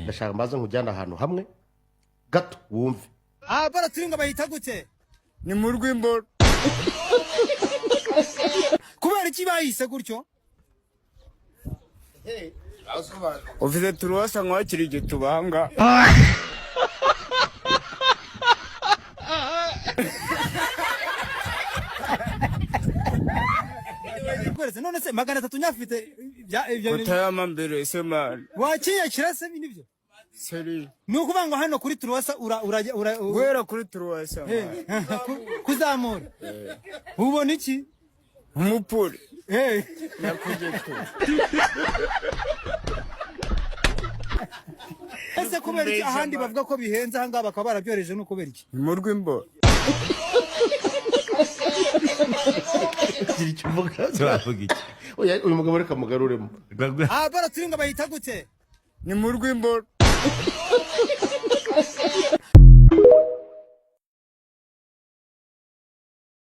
Ndashaka mbaze nkujyane ahantu hamwe gato wumve. Aha baraturinga bahita gute? Ni mu rw'imboro. Kubera iki bahise gutyo? Ufite turuwasa nkwakira igitubanga. Kweretse none se 300 nyafite ibyo bintu- Kutayama mbere se mani. Wakiyakira se nibyo? Seri. Ni ukuvuga ngo hano kuri turuwasa ura ura ura Guhera kuri turuwasa mani. Kuzamura ubona iki? Umupuri. Eh. Nyakugetu. Ese kubera iki ahandi bavuga ko bihenze, ahangaha bakaba barabyohereje, ni ukubera iki? Ni mu rw'imboro. Gira icyo uvuga. Turavuga iki? Oya, uyu mugabo reka mugaruremo. Aha baraturinga bahita gute? Ni mu rw'imboro.